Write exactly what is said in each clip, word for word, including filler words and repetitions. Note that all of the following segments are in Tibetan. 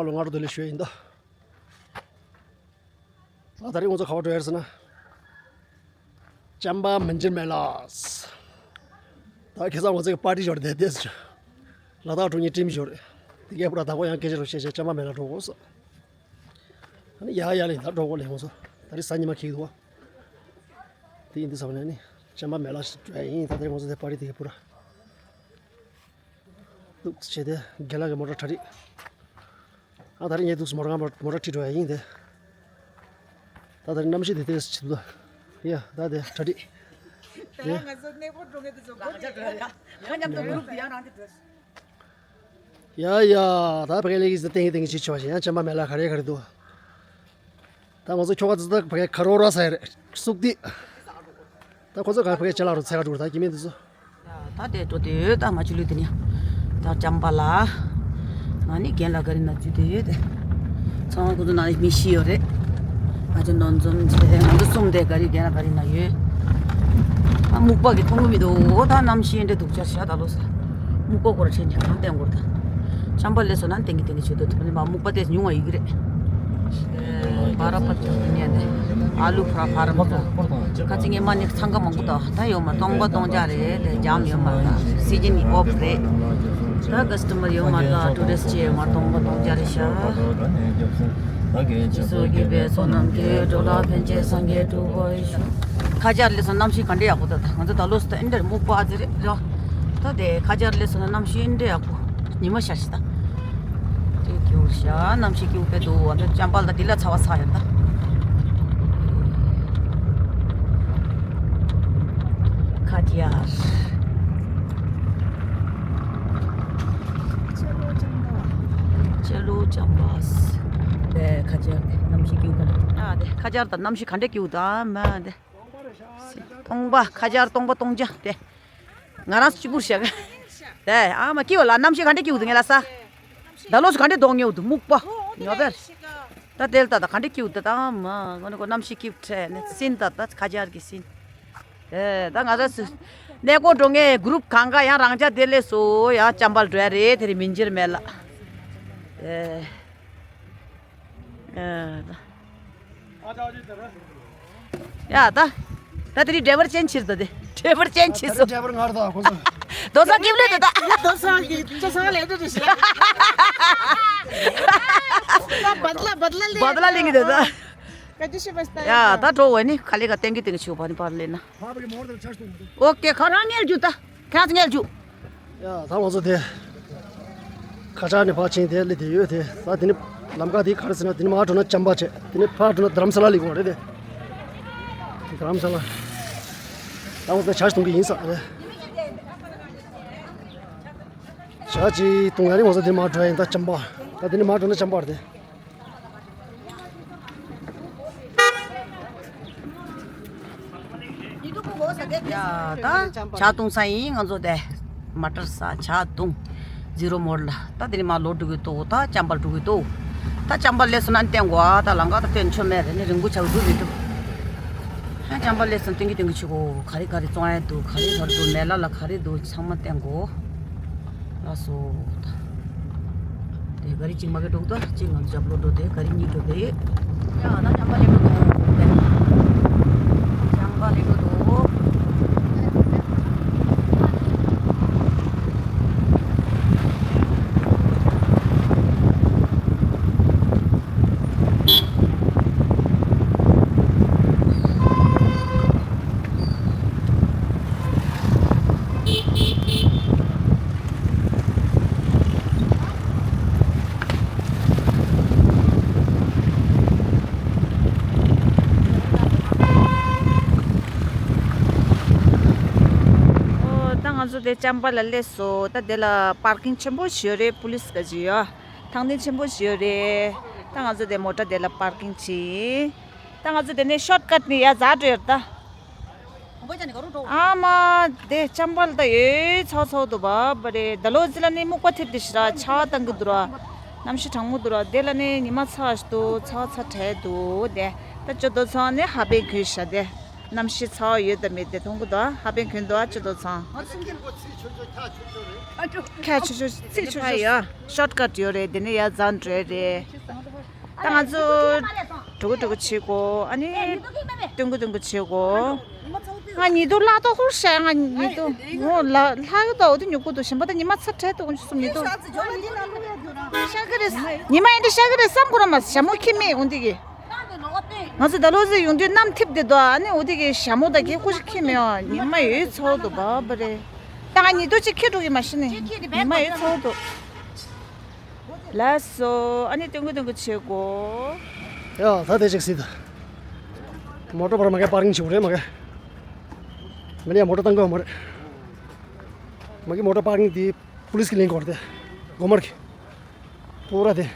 ལོ་སྔ་དྲོ་བདེ་ལེགས་ཞུ་ཡ་ཡིན་ད། ད་ད་རེས་ང་ཚོ་ག་པར་འགྲོ་ཡ་རེད་ཟེར་ན། ཅམ་པ་མི་འགྱུར་མེད་ལགས། ད་ཁ་སང་ང་ཚོ་གི་པར་ཊི་ཞོར་བསྡད་བསྡད་ཟེར། ལ་དྭགས་འགྲོ་མཁན་ཊིམ་ཞོར། དེ་གའི་པུ་ར་བདག་པོ་ཡང་སྐད་ཆ་རུ་བཤད་བཤད་ཅམ་པ་མེ་ལ་འགྲོ་དགོས་སོ། ཨ་ནི་ཡ་ཡ་ལེ་ད་འགྲོ་དགོས་ལེ་ང་ཚོ། ད་རེས་གཟའ་ཉི་མ་འཁེལ་འདུག་བ། དེ་ཡིན་དུས་ཙམ་ནས་ནི་ཅམ་པ་མེ་ལ་ཞིག་འགྲོ་ཡ་ཡིན། ད་ད་རེས་ང་ཚོ་དེ་པར་ཊི་དེ་གའི་པུ་ར། འདུག་བྱས་ཏེ་རྒན་ལགས་ཀྱི་མོ་ཊ་གྲ་སྒྲིག་ཨ་ད་རེས་ངས་འདུག་མོ་ཊ་ང་མོ་ཊ་ཁྲིད་འགྲོ་ཡ་ཡིན་ཏེ། ད་ད་རེས་གནམ་གཤིས་དེ་ཏོག་ཙམ་ཅིག་འདུག་ཡ་ད་དེ་གྲ་སྒྲིག་ད་ཡ་ང་ཚོ་གནས་སྐོར་འགྲོ་མཁན་དེ་ཚོ་ག་ཁ་ཆག་འགྲོ་ཡ། ཡང་མཉམ་དུ་གུ་རུབ་དེ་ཡང་རང་དེ་འགྲོ། ཡ་ཡ། ད་ཕ་གི་ལས་ཀྱི་ཟི་ཏེང་གི་ཏེང་གི་ཅིག་ཆོག་བཞིན་ཡང་ཅམ་པ་མེ་ལ་ག་རེ་ག་རེ་འདུག་ད་ང་ཚོ་ཁྱོ་ག་ཙི་ད་ཕ་གི་ཁ་རོ་ར་ས་ཡ་རེད་སུག་ཏི། ད་ཁོ་ཚོ་ག་ཕ་གི་ཅ་ལག་རུ་ཚད་ག་འགྲོ་ད་ཀྱི་མེད་དུ་ཚོ། ད་དེ་འགྲོ་དེ་ཡོད་ད་ང་ཆུ་ལུས་དེ་ནི། ད་ཅམ་པ་ལ། ང་ནི་རྒན་ལགས་ག་རི་ན་འཛུལ་དེ་ཡོད་དེ། ཚང་མ་ཁོ་ཚོ་ནང་ནས་མི་ཤི་ཡོད་རེད། ང་ཚོ་ནོར་འཛོམས་བྱས་ང་ཚོ་གསུམ་དེ་ག་རི་རྒན་ལགས་ག་རི་ན་ཡོད། ཨ་སྨུག་པ་གི་མཐོང་གི་མི་འདུག་འོ་ད་གནམ་གཤིས་འདྲ་འདུག་ཅག་ཤ་ད་ལོ་ས། སྨུག་པ་སྐོར་ཆེན་གྱི་གང་བསྟན་སྐོར་ད། ཅམ་པ་ལས་སོ་ན་ཏེང་གི་ཏེང་གི་ཆུ་དོ་ཐུབ་ནི་མ་སྨུག་པ་དེ་ཉུང་བ་ཡི་གི་རེད། ཨེ་བ་ར་ཕར་ཚུར་ཉན་ནས་ཨ་ལུ་ཕར་ཕར་མ་ཁ་ཅིག་ངས་མ་ནི་འཚང་ཁ་མང་པོ་དང་ད་ཡོད་མ་སྟོང་པ་སྟོང་བརྒྱ་རེད་དེ་འཇམ་ཡོད་མ་ད་སི་ཇིན་ནི་ཨོབ་རེད། ད་ཀ་སི་ཏོ་མར་ཡོད་མ་ད་ཊུ་རི་སི་ཊི་ཡོད་མ་སྟོང་པ་སྟོང་བརྒྱ་རེད་ཤག་ཁ་ཆར་ལས་སོང་གནམ་གཤིས་ག་འདྲ་ཡག་པོ་ད་ད་ང་ཚོ་ད་ལོ་སི་ད་ཨིན་དར་སྨུག་པ་ཨ་ཙི་རེད་ར། ད་དེ་ཁ་ཆར་ལས་སོང་ན་གནམ་གཤིས་ཨིན་དར་ཡག་པོ། ཉི་མ་ཤར་ཤི་ད། དེ་སྐྱིད་པོ་ཤ་གནམ་གཤིས་སྐྱིད་པོ་དཔེ་འདུག་འོ་ད་ཅམ་པ་ལ་དེ་ལ་ཚ་བ་ཚ་ཡོད་ད། ཁ་ཆར། ཅ་ལོ་ཅམ་པ། དེ་ཁ་ཆར་དེ་གནམ་གཤིས་སྐྱིད་པོ་ད། ཨ་དེ་ཁ་ཆར་ད་གནམ་གཤིས་ག་འདྲ་སྐྱིད་པོ་ད་མ་དེ། སྟོང་པ་ཁ་ཆར་སྟོང་པ་སྟོང་བརྒྱ་དེ། ང་རང་སྐྱིད་པོ་ཤག་དེ་ཨ་མ་སྐྱིད་པ་ལ་གནམ་གཤིས་ག་འདྲ་སྐྱིད་པོ་འདུག་ངས་ལ་ས། ད་ལོ་སུ་ག་འདྲ་གཏོང་ཉོ་འདུག་སྨུག་པ། ཉོ་བེར། ད་དེ་ལ་ད་ད་ག་འདྲ་སྐྱིད་པོ་འདུག་ད་མ་ང་ནི་ཁོ་གནམ་གཤིས་སྐྱིད་པོ་འཕྲད་ནས་སིན་ད་ད་ཁ་ཆར་གི་སིན། དེ་ད་ང་རང་སུ། གནས་སྐོར་འགྲོ་ངས་གུ་རུབ་གང་ག་ཡང་རང་ཅག་དེ་ལས་སོ་ཡང་ཅམ་པ་ལ་འགྲོ་ཡ་རེད་དེ་རེད་མི་འགྱུར་མེད་ལ། དེ། ཨ་ད། ཡ་ད། ད་དེ་རིང་ཌ་རའི་ཝར་ཅན་ཕྱིར་ད་དེ། ཌ་རའི་ཝར་ཅན་ཕྱིར་སོང་། ཌ་རའི་ཝར་ང་རེད་ད་ཁོ་ཚོ། རྡོ་ས་ཀིབ་ལེ་ད་ད། རྡོ་ས་གི་ཅོ་ས་ལེ་ད་དེ་ཤི། ད་བ་དི་ལ་བ་དི་ལ་ལེ། བ་དི་ལ་ལེ་གི་ད་ད། ཀ་ཅི་ཤི་བ་སྟ་ཡ། ཡ་ད་འགྲོ་བ་ནི་ག་ལེ་ག་ཏེང་གི་ཏེང་གི་ཆུ་བ་ནི་པར་ལེ་ན། ཨོ་ཀེ་ཁ་རང་ངལ་རྒྱུ་ད། ཁྱེད་རང་ཚོ་ངལ་རྒྱུ། ཡ་ད་ང་ཚོ་དེ། ཁ་ཆར་ནས་ཕར་ཕྱིན་དེ་སླེབས་དེ་ཡོད་དེ། ད་དེ་ནི་ལམ་ཁ་དེ་ག་རེ་ཟེར་ན་དེ་ནི་མར་འགྲོ་ན་ཅམ་པ་བྱས་དེ་ནི་ཕར་འགྲོ་ན་དྷ་རམ་ས་ལ་སླེབས་དགོས་རེད་དེ། དྷ་རམ་ས་ལ། ད་ང་ཚོ་ཇ་ཞིག་འཐུང་གི་ཡིན་ས་རེད། ཇ་ཅིག་འཐུང་ཡ་རེད། ང་ཚོ་དེ་མར་འགྲོ་ཡ་ཡིན་ད་ཅམ་པ། ད་དེ་ནི་མར་འགྲོ་ན་ཅམ་པ་རེད་དེ། ཡ་ད་ཇ་བཏུང་ས་ཡིན་ང་ཚོ་དེ། མ་ཊར་ས་ཇ་བཏུང་། ཛི་རོ་མོ་ཊ་ལ་ད་དེ་ནི་མར་ལོག་འགྲོ་གི་འདུག་ད་ཅམ་པ་འགྲོ་གི་འདུག་ད་ཅམ་པ་སླེབས་སོང་ན་བསྟན་དགོས་ཨ། ད་ལམ་ཁ་ད་སྟོན་ཆོག་མེད་རེད་ནི་རིང་པོ་ཆགས་འདུག་རེད་འདུག་ཨ་ཅམ་པ་སླེབས་སོང་སྟོན་གི་སྟོན་གི་ཆུ་གོ་ག་རེ་ག་རེ་བཙོང་ཡ་འདུག་ག་རེ་ག་རེ་འདུག་མེ་ལ་ལ་ག་རེ་འདུག་ཚང་མ་བསྟན་དགོས། ལགས་སོ། དེ་ག་རི་གཅིག་མ་གི་འགྲོ་གི་འདུག་གཅིག་ང་ཚོ་རྒྱབ་ལོག་འགྲོ་དེ་ག་རི་གཉིས་འགྲོ་དེ་ཡོད། ཡ་ད་ཅམ་པ་སླེབས་འགྲོ་འདུག་ཅམ་པ་སླེབས་འགྲོ་འདུག་ཨོ་ད་ང་ཚོ་དེ་ཅམ་པ་ལ་སླེབས་སོང་། ད་དེ་ལ་པར་ཀིང་ཆེན་པོ་ཞིག་ཡོད་རེད། པུ་ལིས་ག་ཅིག་ཡོད། ཐང་སྟེང་ཆེན་པོ་ཞིག་ཡོད་རེད། ད་ང་ཚོ་དེ་མོ་ཊ་དེ་ལ་པར་ཀིང་བྱས། ད་ང་ཚོ་དེ་ནས་ཤོཊ་ཀཊ་ནས་ཡར་འཛེགས་འགྲོ་ཡོད་ད། ཨ་མ། དེ་ཅམ་པ་ལ་ད་ཡོད་ཚ་ཚ་འདུག་བ་བ་རེད། ད་ལོ་ཙི་ལ་ནི་སྨུག་པ་ཐེབས་ཏེ་ཤི་ར་ཆར་བཏང་གི་འདུག་ར། གནམ་གཤིས་གྲང་མོ་འདུག་ར། དེ་ལ་ནི་ཉི་མ་ཚ་ཞིག་འདུག་ཚ་ཚ་དྲག་འདུག་དེ་ད་ཅོ་དོ་ཚང་ནི་ཧ་པེ་གུས་ཤ་དེ། གནམ་གཤིས་ཚ་བ་ཡོད་དང་མེད་དེ་མཐོང་གི་འདུག་ཧ་པན་གྱོན་འདུག་ཅི་ཏོ་ཚང་། ཁྱ་ཆུ་ཆུ་ཚིག་ཆུ་ཆུ་ཡ་ཤོར་ཀཊ་ཡོད་རེད། དེ་ནས་ཡ་རྫ་འགྲོ་རེད། ད་ང་ཚོ་འགྲོ་གི་འགྲོ་གི་བྱེད་གོ་ཨ་ནི་སྟོན་གི་སྟོན་གི་བྱེད་གོ་ང་ཉི་དུ་ལྷག་ཏོ་ཧུར་ཤ་ང་ཉི་དུ་ངོ་ལ་ལྷག་གི་ཏོ་འོ་དེ་ཉུག་གུ་དུ་ཞིམ་པ་ད་ཉི་མ་ཚ་བྲལ་ཏོ་ཀུན་ཤུ་སུམ་ཉི་དུ་ཤ་གི་རེད། ཉི་མ་ཡིན་དུ་ཤ་གི་རེད་བསམ་གོ་ར་མ་ཞྭ་མོ་ཁྱི་མེད་འོ་འདི་གི་ང་ཚོ་ད་ལོ་ཟེར་ཡོང་དུས་གནམ་འཐིབས་དེ་དོ་ཨ་ནི་འོ་དེ་གི་ཞྭ་མོ་ད་གི་ཀུ་ཤུ་ཁྱི་མེད་ཨ་ཉི་མ་ཡོད་ཚོ་དུ་བ་བ་རེད། ད་ང་ཉི་དུ་ཅིག་ཁྱི་འགྲོ་གི་མ་ཤི་ནི་ཉི་མ་ཡོད་ཚོ་དུ། ལགས་སོ། ཨ་ནི་སྟོན་གི་སྟོན་གི་བྱེད་གོ་ཡ་ད་དེ་ཅིག་སྲིད་ད། མོ་ཊ་བར་མ་གའི་པར་ཀིང་བྱེད་དགོས་རེད་མ་གའི། མི་ལ་ཡ་མོ་ཊ་བཏང་གི་ཡོད་མ་རེད། མ་གི་མོ་ཊ་པར་ཀིང་དེ་པུ་ལིས་ཀྱི་ལེན་གོ་རེད་དེ། གོ་མར་གི། པུ་ར་དེ།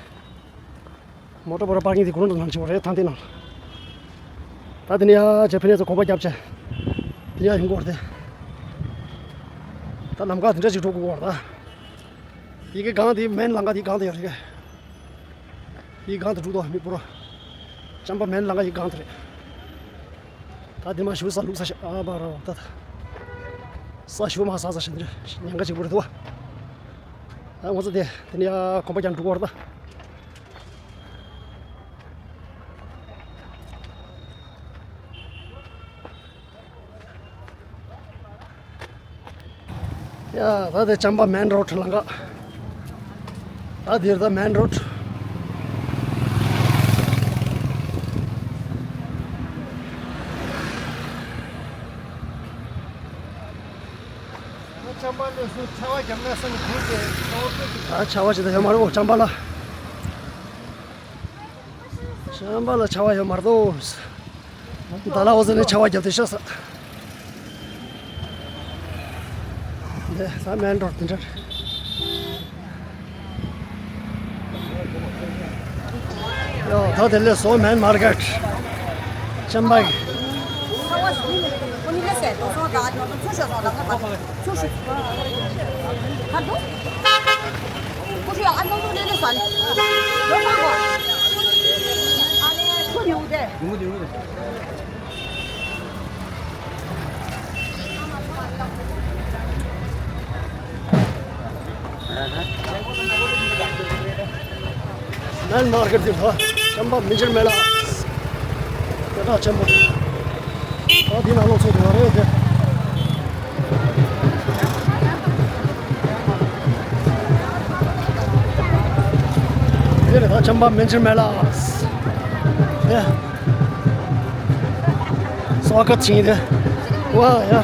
མོ་ཊ་བར་པར་ཀིང་དེ་གོ་རུང་དུ་ནང་བྱེད་དགོས་རེད་ཐང་དེ་ནང་། ད་དེ་ནས་ཡ་ཇེ་ཕི་ནས་ཚོ་གོམ་པ་བརྒྱབ་བྱས། དེ་ནས་ཡ་ཡོང་གོ་རེད་དེ། ད་ལམ་ཁ་དེ་འདྲ་ཅིག་འགྲོ་དགོས་གོ་རེད་ད། ཡི་གེ་གང་དེ་མེན་ལམ་ཁ་དེ་གང་དེ་ཡོད་རེད། ཡི་གེ་གང་དེ་འགྲོ་དོ་མི་པོ་རོ། ཅམ་པ་མེན་ལམ་ཁ་ཡི་གེ་གང་དེ་རེད། ད་དེ་མ་ཞུ་ས་ལུག་ས་ཤ་ཨ་པ་རོ་ད་ད། ས་ཞུ་མ་ས་ས་ཤ་འདྲ་ཉེན་ཁ་ཅིག་པོ་རེད་དོ། ད་ང་ཚོ་དེ་དེ་ནས་ཡ་གོམ་པ་རྒྱབ་འགྲོ་གོ་རེད་ད། ཡ་ད་དེ་ཅམ་པ་མེན་རོ་ཌི་ལམ་ཁ། ད་དེར་ད་མེན་རོ་ཌི། ཅམ་པ་ལས་སུ་ཆར་པ་བརྒྱབ་ན་སང་གུར་ཏེ་ཆར་པ་ཏོག་ཏོག་ད་ཆར་པ་ཞིག་ད་ཡོད་མ་རེད་འོ་ཅམ་པ་ལ། ཤམ་པ་ལ་ཆར་པ་ཡོད་མ་རེད་དོ། ད་ལ་འོ་ཟེར་ནས་ཆར་པ་བརྒྱབ་སྟེ་ཤ་ཟ། འདི་ས་མེན་རོ་ཌི་འདི་འདྲ། ཡོ་ད་དེ་ལས་སོ་མེན་མར་ཀེཊ། ཅམ་པ་གི། མེན་མར་ཀེཊ་འདི་ལ་ཅམ་པ་མི་འཇིར་མེ་ལ། དེ་དག་ཆེན་པོ། ཨ་འདི་ནང་ལོགས་ཚོ་དེ་བ་རེད་དེ། འདི་ལ་ད་ཅམ་པ་མི་འཇིར་མེ་ལ། དེ། སོ་ཀ་ཆིང་དེ། ཝ་ཡ།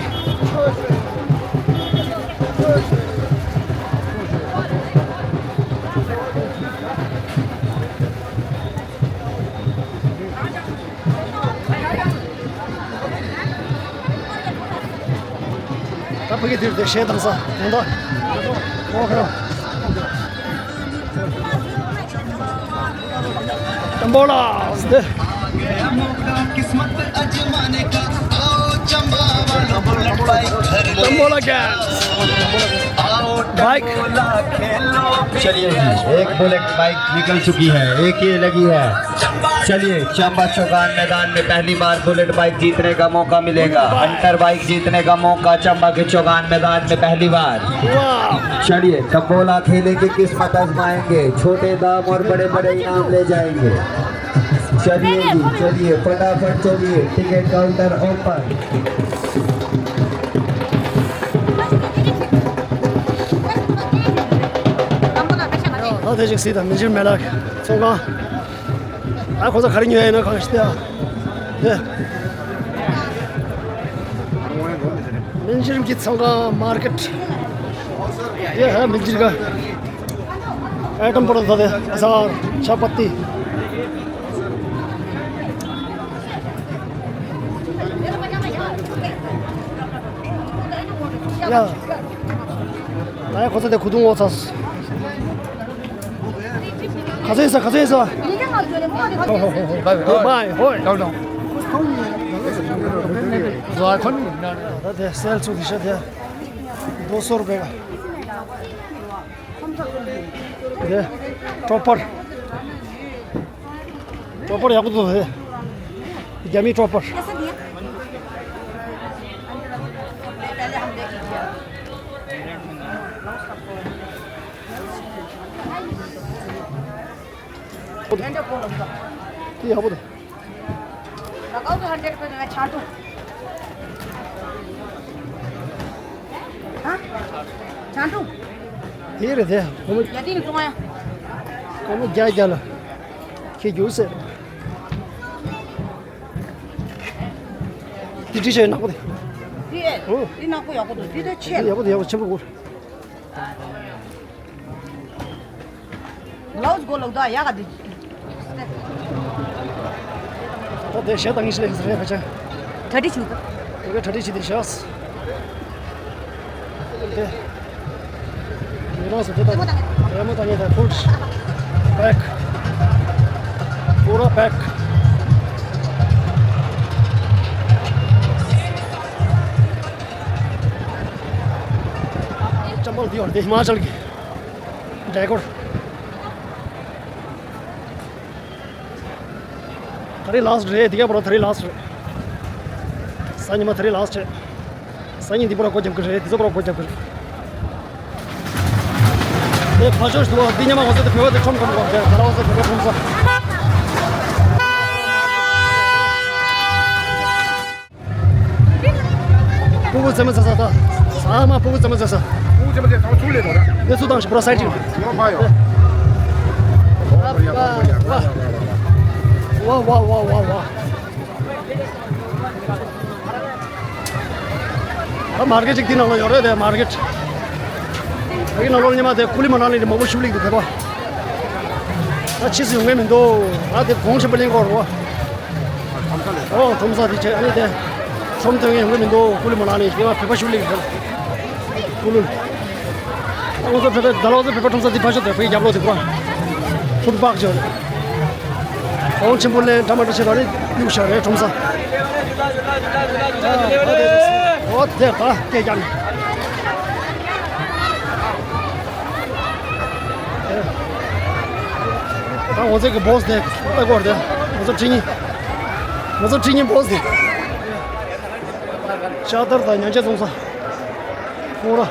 ད་ཕ་གི་དེར་དེ་གཞས་བཏང་ས་དོན་དག་ཨོ་ཧོ། ཏམ་བོ་ལ་སྟེ། ཏམ་བོ་ལ་གེ། बाइक। चलिए जी, एक bullet bike निकल चुकी है, एक ये लगी है। चलिए, चंबा चौगान मैदान में पहली बार बुलेट बाइक जीतने का मौका मिलेगा। हंटर बाइक जीतने का मौका चंबा के चौगान मैदान में पहली बार। वाह। चलिए, तंबोला खेलेंगे, किस्मत आजमाएंगे, छोटे दाम और बड़े बड़े इनाम ले जाएंगे। चलिए जी, चलिए, फटाफट चलिए, टिकट काउंटर ओपन। ད་དེ་ཅིག་སྲིད་དང་མི་འཇིར་མེ་ལ་ཚོང་ཁང་། ཨ་ཁོ་ཚོ་ག་རེ་ཉོ་ཡ་ཡིན་ན་གང་ཞིག་ལྟ་ཡ། མིན་ཇིར་གྱི་ཚོང་ཁང་མར་ཀེཊ། ཡ་ཧ་མིན་ཇིར་ག་ཨེ་ཊམ་པོ་ར་ད་དེ་ཨ་ཟ་ཆ་པ་ཏི། ཡ། ད་ཡ་ཁོ་ཚོ་དེ་ཁུ་ཐུང་འོ་ཚ། ག་ཚོད་ཡིན་ས་ག་ཚོད་ཡིན་ས། ཧོ་ཧོ་ཧོ་ཧོ། བའི་ཧོ། ད་དེ་སེལ་ཚུགས་ཀྱི་ཤ་དེ། दो सौ रुपये का। དེ་ཀྲོ་པར། ཀྲོ་པར་ཡག་པོ་འདུག་ཧེ། རྒྱ་མིའི་ཀྲོ་པར། कैसे दिया? དེ་ཡག་པོ་འདུག་ད་ག་ཚོད་ཧན་ཌེ་རེད་པས་ཆང་ཀྲུང་། ཧ། ཆང་ཀྲུང་། དེ་རེད་དེ། སྒོར་མོ། ཡ་དེ་ནི་བཙོང་ཡ། སྒོར་མོ་བརྒྱ་བརྒྱ་ལ། ཁྱེད་རྒྱུགས་ཟེར། དེ་འདྲ་བྱས་ནག་པོ་དེ། དེ། ཨོ། དེ་ནག་པོ་ཡག་པོ་འདུག་དེ་ད་ཆེ་ལ། ཡག་པོ་དེ་ཡག་པོ་ཆེན་པོ་གོ། ལའོ་སི་གོ་ལོག་ད་ཡག་ག་དེ། ད་དེ་ཞེ་དང་ངེས་ཤེས་ལས་རེད་ཕ་ཆ། གྲ་སྒྲིག་བྱུང་ད། དེ་ག་གྲ་སྒྲིག་བྱེད་དེ་ཤག་དེ། ཡོད་རང་སུ་དེ་ད། རེ་མོ་ད་ངེས་ད་ཕུལ། པེག་པུ་ར་པེག་ཅམ་པལ་དེ་ཡོད་དེ་ཧི་མ་ཅལ་གི། ཌེ་ཀོར། ད་རེས་ལཱ་སི་ཊི་རེད། དེ་ག་པོ་ར་ད་རེས་ལཱ་སི་ཊི་རེད། སང་ཉིན་མ་ད་རེས་ལཱ་སི་ཊི་རེད། སང་ཉིན་འདི་པོ་ར་སྒོ་རྒྱབ་གི་རེད། དེ་ཚོ་པོ་ར་སྒོ་རྒྱབ་གི་རེད། དེ་ཕ་ཆོས་འདུག་བ། འདི་ཉི་མ་ང་ཚོ་དེ་བོད་པ་དེ་ཁྲོམ་ཁྲོམ་གོ་དེ་ད་ར་བ་ཚོ་བོད་པ་ཁྲོམ་ས། སྤུ་གུ་རྩེད་མོ་རྩེ་ས་ད། ས་མ་སྤུ་གུ་རྩེད་མོ་རྩེ་ས། སྤུ་གུ་རྩེད་མོ་རྩེ་ས་ཚུར་ལས་དོ་ར། དེ་ཚོ་དང་ཞིག་པོ་ར་སའི་ཌི་ཅིག་ཡོ་ཕ་ཡོ། ཝ་ཝ་ཝ་ཝ་ཝ། ད་མར་ཀེ་ཊི་ཅིག་དེ་ནང་ལ་ཡོད་རེད་དེ། མར་ཀེ་ཊི། ད་གི་ནང་ལོགས་ཉི་མ་དེ་ཀུ་ལི་མ་ན་ལི་ནས་མང་པོ་ཤུགས་ལེགས་འདུག་དེ་པ། ད་ཕྱིས་སུ་ཡོང་ངེས་མི་འདུག་ཨ་དེ་གོང་ཆེན་པོ་གླེང་གོ་རོ། ཨོ་ཁྲོམ་ས་དེ་བྱས་ཨ་ནི་དེ། ཁྲོམ་ཐོན་ངེས་ཡོང་གི་མི་འདུག་ཀུ་ལི་མ་ན་ནི་ཉི་མ་བོད་པ་ཤུགས་ལེགས་རེད། ཀུ་ལུ། ང་ཚོ་བོད་པའི་ད་ལོ་ཚོ་བོད་པ་ཁྲོམ་ས་འདི་ཕ་ཤོད་དེ་བོད་ཀྱི་རྒྱབ་ལོགས་དེ་ཀོ། ཕུར་པག་ཅོ། ཁོང་ཆེན་པོ་ལས་འདྲ་མ་འདྲ་བྱེད་པ་རེད། གཡུག་ཤ་རེད་ཁྲོམ་ས། ཨོ་དེ་ད་སྐད་རྒྱག་ནས། ད་ང་ཚོའི་གི་བོ་སི་དེ་ལྟ་སྐོར་དེ་ང་ཚོ་ཁྲི་གཉིས། ང་ཚོ་ཁྲི་གཉིས་བོ་སི་དེ། ཤ་དར་དང་ཉ་ཆ་བཙོང་ས། ཁོང་ར།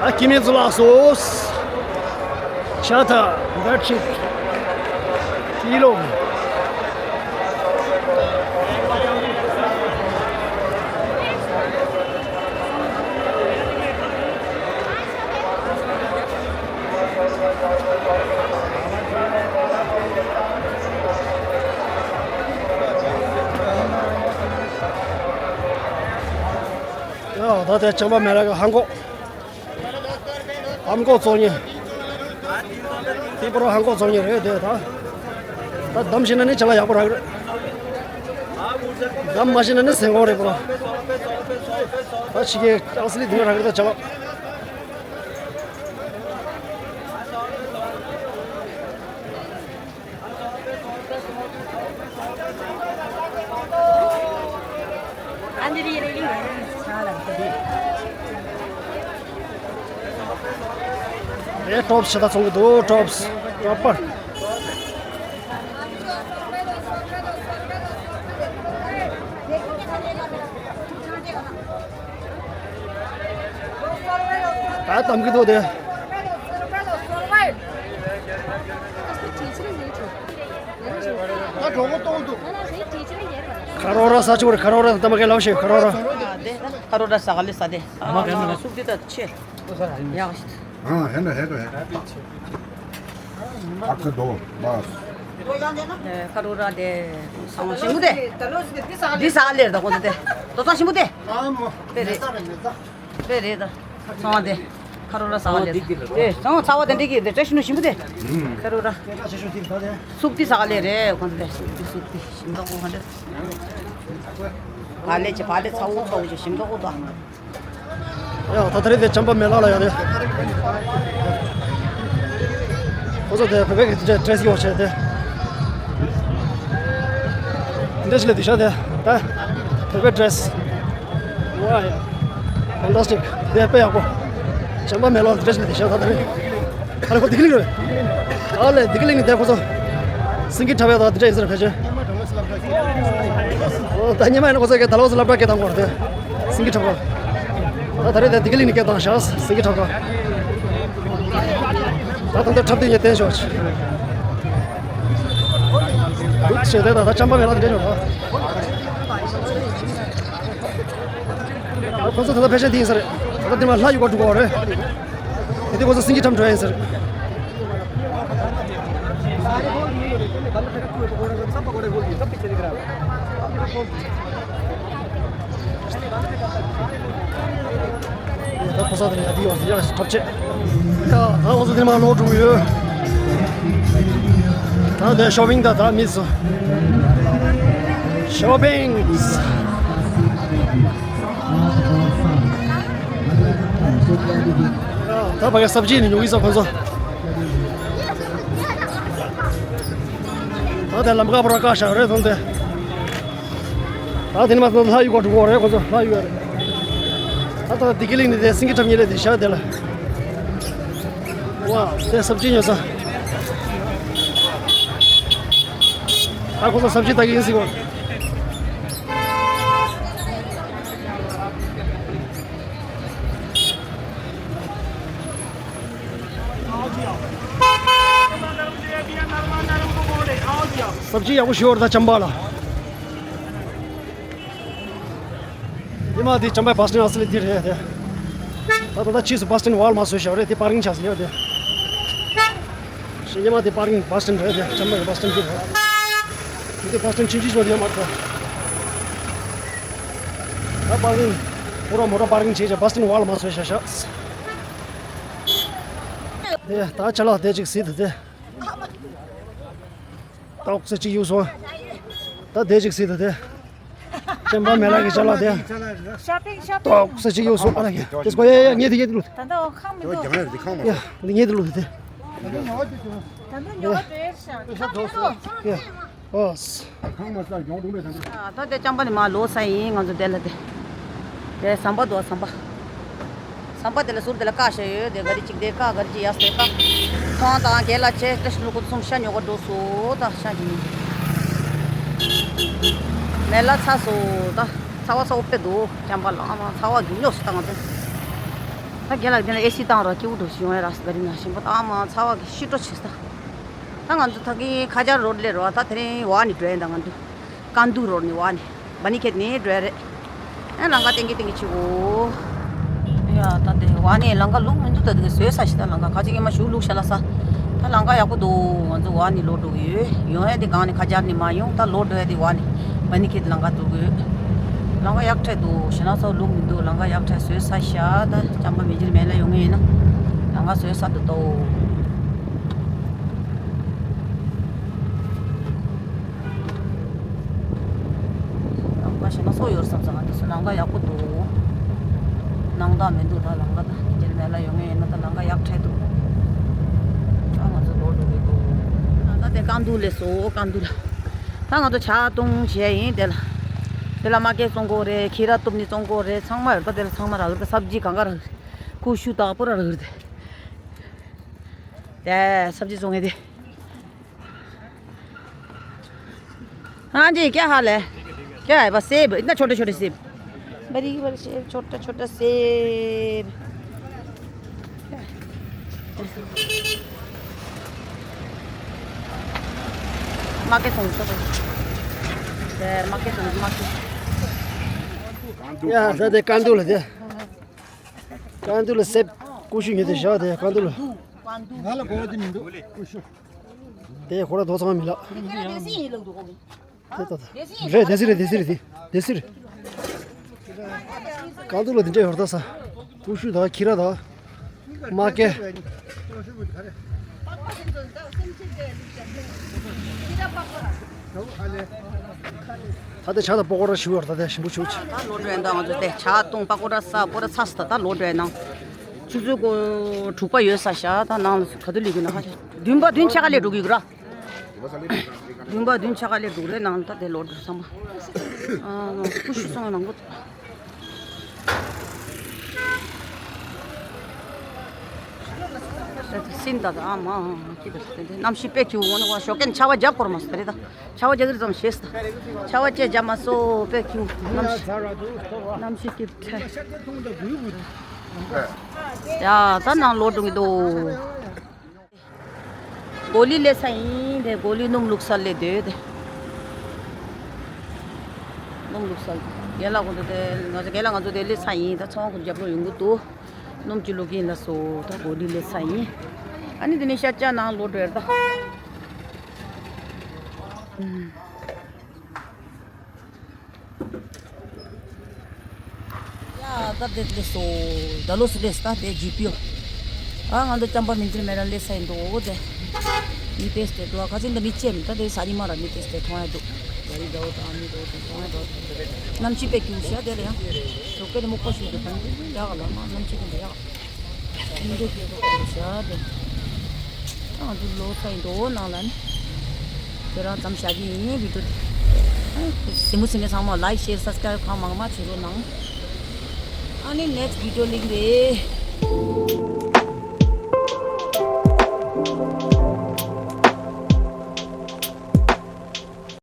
ཨ་ཀི་མེ་ཛུ་ལགས་སོ། ཤ་ཐ་འདར་ཆིག་ཀི་ལོ། ཡ་ད་ལྟའི་ཅམ་པ་མེ་ལ་གི་ཧང་གོ། ཨམ་གོ་བཙོང་ཉེ། དེ་པར་ཧང་གོ་བཙོང་ཉེ་རེད་དེ་ད། ད་འདམ་ཤེས་ན་ནི་ཅ་ལག་ཡག་པོ་རག་རེད། འདམ་མ་ཤེས་ན་ནི་སེང་གོ་རེད་པར། ད་ཕྱི་རྒྱལ་ཨ་སི་ལི་དེ་འདྲ་རག་རེད་ད་ཅ་ལག་ཨེ་ཊོབ་སི་ཤ་ད་ཚོང་གི་འདུག་ཊོབ་སི། ཊོབ་པར། ད་གཏམ་གི་འདུག་དེ། ཁ་རོག་ར་ས་ཆུ་བར་ཁ་རོག་ར་ད་མ་གེ་ལབ་ཤེས་ཁ་རོག་ར། ཁ་རོག་ར་ས་ག་ལེ་ས་དེ། མ་གེ་ན་སུག་དེ་ད་ཆེ། ཡག་ཤི། ཨ་ཧེ་ན་ཧེ་ན་ཧེ། ཨ་ཁ་དོ་མ། ཁ་རོག་ར་དེ་སང་ཞིམ་པོ་དེ། འདི་ས་ག་ལེར་ད་གོ་དེ། དོ་ཚང་ཞིམ་པོ་དེ། དཔེ་རེད། དཔེ་རེད་ད། སོང་བ་དེ། ཁ་རོག་ར་སོང་བ་ལེ། དེ་སོང་ཚ་བ་དེ་འདྲ་གི་དེ་བཀྲ་ཤིས་ནོར་ཞིམ་པོ་དེ། ཁ་རོག་ར། སུག་ཏི་ས་ག་ལེ་རེད་ཁོང་དེ་སུག་ཏི་སུག་ཏི་ཞིམ་མདོག་ཁོང་དེ། བ་ལེ་ཆེ་བ་ལེ་ཚ་བོ་ཚ་བོ་ཆེ་ཞིམ་མདོག་ཁོ་དོ། ཡ་ད་ད་རེད་དེ་ཅམ་པ་མེ་ལགས་ལ་ཡ་དེ། ཁོ་ཚོ་དེ་བོད་པའི་གི་ཌེ་རེ་སི་གི་འོ་ཆེ་དེ། འདི་ཞིག་ལ་དེ་ཤ་དེ། ད་བོད་པའི་ཌེ་རེ་སི། ཝའི། ཕན་ཊ་སི་ཊིག་དེ་དཔེ་ཡག་པོ། ཅམ་པ་མེ་ལོག་འདི་འདྲ་ཞིག་ལ་དེ་ཤ་ད་ད་རེད། ཨ་ལེ་ཁོ་དིག་ལིང་རེད། ཨ་ལེ་དིག་ལིང་ནི་དེ་ཁོ་ཚོ་སིང་གི་འཁྲབ་ཡ་དང་དེ་འདྲ་ཡིན་ཟེར་ཕལ་ཆེར། ཨོ་ད་ཉི་མ་ཡིན་ན་ཁོ་ཚོ་གི་ད་ལོ་ཚོ་སློབ་གྲྭ་སྐད་བཏང་གོ་རེད་དེ། སིང་གི་འཁྲབ་ག་ད་ད་རེས་དེ་དིག་ལིང་ནི་སྐད་བཏང་ཤག་སིང་གི་འཁྲབ་ག་ད་ད་ལྟ་འཁྲབ་དུས་ངས་བསྟན་ཤོག་ཆེ། འདུག་ཆེ་དེ་ད་ད་ཅམ་པ་མེད་ལ་དེ་འདྲ་ཤོག་ད། ཁོ་ཚོ་ད་ལྟ་ཕལ་ཆེར་དེ་ཡིན་ས་རེད། ད་ལྟ་དེ་མ་ལྷ་ཡུ་ག་འགྲོ་གོ་རེད། དེ་དུས་ཁོ་ཚོ་སིང་གི་འཁྲབ་འགྲོ་ཡིན་ཟེར། ད་ཕོ་གསར་དེ་ཡ་དེ་ཡོང་ཡ་འཁྲབ་ཆེ། ད་ད་ཁོ་ཚོ་དེ་མ་ལོག་འགྲོ་གི་ཡོད། ད་དེ་ཤོ་པིང་ད་ད་མི་ཚོ། ཤོ་པིང་། ད་བ་ག་སབ་ཇི་ནི་ཉོ་གི་ས་ཁོ་ཚོ། ད་དེ་ལམ་ཁ་བར་བཀག་བཞག་རེད་དོན་དེ། ད་དེ་ནི་མ་ལྷ་ཡུ་ག་འགྲོ་གོ་རེད་ཁོ་ཚོ་ལྷ་ཡུ་རེད། ད་ད་དིག་ལིང་ནི་དེ་སིང་གི་འཁྲབ་ཉེ་ལེ་དེ་ཤ་དེ་ལ། ཝ་དེ་སབ་ཇི་ཉོ་ས། ད་ཁོ་ཚོ་སབ་ཇི་ད་གི་ཡིན་སི་གོ། སབ་ཇི་ཡག་པོ་ཞུ་བར་ད་ཅམ་པ་ལ། ཉི་མ་དེ་ཅམ་པའི་བ་སི་ཊན་ཨ་སི་ལི་དེ་རེད་དེ། ད་ད་ད་ཕྱིས་སུ་བ་སི་ཊན་ཝལ་མ་བཟོས་ཤག་རེད་དེ་པར་ཀིང་ཆགས་སི་ཡོད་དེ། ཞེ་ཉི་མ་དེ་པར་ཀིང་བ་སི་ཊན་རེད་དེ་ཅམ་པའི་བ་སི་ཊན་དེ་རེད། དེ་བ་སི་ཊན་ཆུང་ཆུང་ཞིག་ཡོད་མ་རེད། ད་པར་ཀིང་པུ་ར་མོ་ཊ་པར་ཀིང་བྱས་ཀྱང་བ་སི་ཊན་ཝལ་མ་བཟོས་ཤག་ཤག་དེ་ད་ཅ་ལག་དེ་ཅིག་གཟིགས་དང་དེ། ཏོག་ཙེ་ཅིག་གཡུག་སོང་། ད་དེ་ཅིག་གཟིགས་དང་དེ། ཅམ་པ་མེ་ལ་གི་ཅ་ལག་དེ། ཤོ་པིང་ཤོ་པིང་། ཏོག་ཙེ་ཅིག་གཡུག་སོང་ཨ་ལ་གི། དེ་སྐོར་ཡ་ཡ་ངས་དེ་ངས་དེ་ལུག་ད་ལྟ་འོ་ཁང་མི་འདུག་ཡ་འདི་ངས་དེ་ལུག་དེ། ད་ལྟ་ཉོ་བ་བྲོས་ཤག་ཁང་མི་འདུག་ཡ། ཨོ། ད་དེ་ཅམ་པ་ནི་མ་ལོ་ས་ཡིན་ང་ཚོ་དེ་ལ་དེ། དེ་ཟམ་པ་འདུག་ཟམ་པ། ཟམ་པ་དེ་ལ་ཟུར་དེ་ལ་བཀག་བཞག་ཡོད་དེ་ག་རི་གཅིག་དེ་བཀག་ག་རི་གཅིག་ཡར་སེ་བཀག་ཁོང་དང་རྒན་ལགས་བཅས་བཀྲ་ཤིས་ལོ་ཁོ་ཚོ་གསུམ་ཤ་ཉོ་ག་འགྲོ་སོང་ད་ཤ་གི་མེ་ལ་ཚ་སོང་ད་ཚ་བ་ཚ་བོ་དཔེ་འདུག་ཅམ་པ་ལ་ཨ་མ་ཚ་བ་གི་སྨྱོ་སོང་ད་ང་ཚོ་ད་རྒན་ལགས་དེ་ལ་ཨེ་སི་བཏང་ར་སྐྱིད་པོ་འགྲོ་ཞིག་ཡོང་ཡ་ར་སི་ག་རི་ན་ཞིམ་པོ་ད་ཨ་མ་ཚ་བ་གི་ཤི་འགྲོ་བྱེད་ད། ད་ང་ཚོ་ད་གིན་ཁ་ཆར་རོ་ལེ་རོ་ད་དེ་རིང་བ་ནི་འགྲོ་ཡིན་ད་ང་ཚོ་ཀན་ཏུ་རོ་ནི་བ་ནི་བ་ནི་ཁེད་ནི་འགྲོ་ཡ་རེད། ཨེ་ལང་ཀ་ཏེང་གི་ཏེང་གི་ཆི་གོ། ཡ་ད་དེ་བ་ནི་ལང་ཀ་ལུག་མི་འདུག་ད་དེ་གི་བཟོས་ས་ཞིག་ད་ལང་ཀ་ཁ་ཅིག་གི་མ་ཞུ་ལུག་ཤ་ལ་ས། ད་ལང་ཀ་ཡག་པོ་འདུག་ང་ཚོ་བ་ནི་ལོག་འགྲོ་གི་ཡོད་ཡོང་ཡ་དེ་གང་ནི་ཁ་ཆར་ནི་མ་ཡོང་ད་ལོག་འགྲོ་ཡ་དེ་བ་ནི་བ་ནི་ཁེད་ལང་ཀ་འདུག་གི་ཡོད། ལང་ཀ་ཡག་ཕྲད་འདུག་ཞེ་ན་ཚ་ལུག་མི་འདུག་ལང་ཀ་ཡག་ཕྲད་བཟོས་ས་ཤ་ད་ཅམ་པ་མི་འགྱུར་མེད་ལ་ཡོང་ངེས་ཡིན་ན་ལང་ཀ་བཟོས་ས་འདུག་ཏོ། ལང་ཀ་ཞེ་ན་སོ་ཡོར་བསམ་ས་ང་དེ་ཚོ་ལང་ཀ་ཡག་པོ་འདུག་སྣང་དག་མི་འདུག་ད་ལང་ཀ་ད་རྒྱལ་མེད་ལ་ཡོང་ངེས་ཡིན་ན་ད་ལང་ཀ་ཡག་ཕྲད་འདུག་ད་ང་ཚོ་ལོག་འགྲོ་གི་འདུག་ད་དེ་ཀན་ཏུ་ལས་སོ་ཀན་ཏུ་ལ་ད་ང་ཚོ་ཇ་བཏུང་བྱས་ཡིན་དེ་ལ་དེ་ལ་མ་ཀེ་བཙོང་གོ་རེད་ཁྱི་ར་གཏུབ་ནི་བཙོང་གོ་རེད་ཚང་མ་ཡོད་ད་དེ་ལ་ཚང་མ་རག་གི་ད་སབ་ཇི་གང་ག་རག་གི་ཀུ་ཤུ་དག་པོ་རག་གི་རེད་དེ། དེ་སབ་ཇི་བཙོང་ངེས་དེ། हाँ जी, क्या हाल है? क्या है? बस सेब, इतना छोटे छोटे सेब। बारीक बारीक सेब, छोटा छोटा सेब। माके सुन तो। माके सुन, माके। ཡ་ད་དེ་ཀན་ཏུ་ལ་དེ། ཀན་ཏུ་ལ་སེབ་ཀུ་ཤུ་ཉོས་ཏེ་བཞག་དེ་ཀན་ཏུ་ལ། ང་ལ་གོ་བ་དེ་མི་འདུག་ཀུ་ཤུ། དེ་ཁོ་ར་རྡོ་ཚང་མི་ལགས། དེ་ལྟ་ད། རེད་དེ་སི་རེད་དེ་སི་རེད་དེ་དེ་སི་རེད། ཀན་ཏུ་ལ་དེ་འདྲ་ཡོད་ད་ས། ཀུ་ཤུ་དང་ཁྱི་ར་དང་། མ་ཀེ། ད་ལྟ་ཇ་དང་པ་ཀོ་ར་ཞུ་བར་ད་ལྟ་ཞིམ་པོ་ཞུ་ཆེ། ད་ལོ་འགྲོ་ཡིན་ད་ང་ཚོ་དེ་ཇ་བཏུང་པ་ཀོ་ར་ས་པོ་ར་ཚ་ས་ད་ད་ལོ་འགྲོ་ཡིན་ནང་། ཆུ་ཚོད་གོ་དྲུག་པ་ཡོད་ས་ཤ་ད་ནང་ལ་ག་དུས་ལུས་གི་ན་ཧ་ཤ་བདུན་པ་བདུན་ཆ་ག་ལས་འགྲོ་གི་ཡོད་ར། བདུན་པ་བདུན་ཆ་ག་ལས་འགྲོ་རེད་ནང་ལ་ད་དེ་ལོ་འགྲོ་ཚང་མ། ཨ་ཀུ་ཤུ་སོང་ནང་གོ། སིན་ད་ད་ཨ་མ་ཅི་ད་དེ་དེ་གནམ་གཤིས་དཔེ་སྐྱིད་པོ་ངོ་ནི་ཞོགས་ཀས་ཆར་པ་རྒྱབ་སྐོར་མ་སོང་རེད་ད། ཆར་པ་རྒྱག་གི་རེད་ཙམ་ཞེས་ད། ཆར་པ་ཅི་རྒྱབ་མ་སོང་དཔེ་སྐྱིད་པོ་གནམ་གཤིས། གནམ་གཤིས་སྐྱིད་པོ་ཁྲ། ཡ་ད་ནང་ལོག་འགྲོ་གི་འདུག་གོ་ལི་ལས་ས་ཡིན་དེ། གོ་ལི་སྣུམ་བླུགས་ས་ལས་སྡོད་དེ། སྣུམ་བླུགས་ས་རྒན་ལགས་ཁོང་ཚོ་དེ་ང་ཚོ་རྒན་ལགས་ང་ཚོ་དེ་ལས་ས་ཡིན་ད། ཚོང་ཁང་རྒྱབ་ལོགས་ཡོང་གི་འདུག་སྣུམ་ཅི་བླུགས་ཡིན་ལ་སོ་ད་གོ་ལི་ལས་ས་ཡིན། ཨ་ནི་དེ་ནས་ཤ་ཅག་ནང་ལོག་འགྲོ་ཡར་ད། ཡ་ད་དེ་སླེབས་སོ། ད་ལོ་སུ་སླེབས་ད་དེ་ཇི་པི་ཡོ། ཨ་ང་ཚོ་ཅམ་པ་མིན་ཚེ་མེ་ར་སླེབས་ས་ཡིན་འདུག་འོ་དེ། མི་ཏེས་ཏེ་འདུག་ཁ་ཅིག་འདི་མི་ཅེམ་ད་དེ་ས་ཉི་མ་ར་མི་ཏེས་ཏེ་མཐོང་ཡ་འདུག་ཡ་རི་འདྲ་བོ་དང་མི་འདྲ་བོ་དང་མཐོང་ཡ་འདྲ་བོ་དང་། གནམ་གཤིས་དཔེ་སྐྱིད་ཤག་དེ་ལ་ཡང་། ཞོགས་ཀས་དེ་མོ་ཀོ་ཤུ་དེ་གང་གི་ཡག་ལ་མ་གནམ་གཤིས་དེ་འདྲ་ཡག་མི་འདུག་སྐྱིད་པོ་ཤག་དེ། ང་ཚོ་ལོག་ཚར་ཡིན་འདུག་ནང་ལ་ནི། དེ་རང་ཙམ་བཞག་གི་ཡིན་བི་ཌིའོ་དེ། གཟིགས་མོ་གཟིགས་མཁན་ཚང་མ་ལའིག་ཤེར་སབ་སི་ཀ་རའིབ་གང་མང་མང་བྱེད་རོགས་གནང་། ཨ་ནི་ནེགསི་ཊི་བི་ཌིའོ་ལིང་རེད།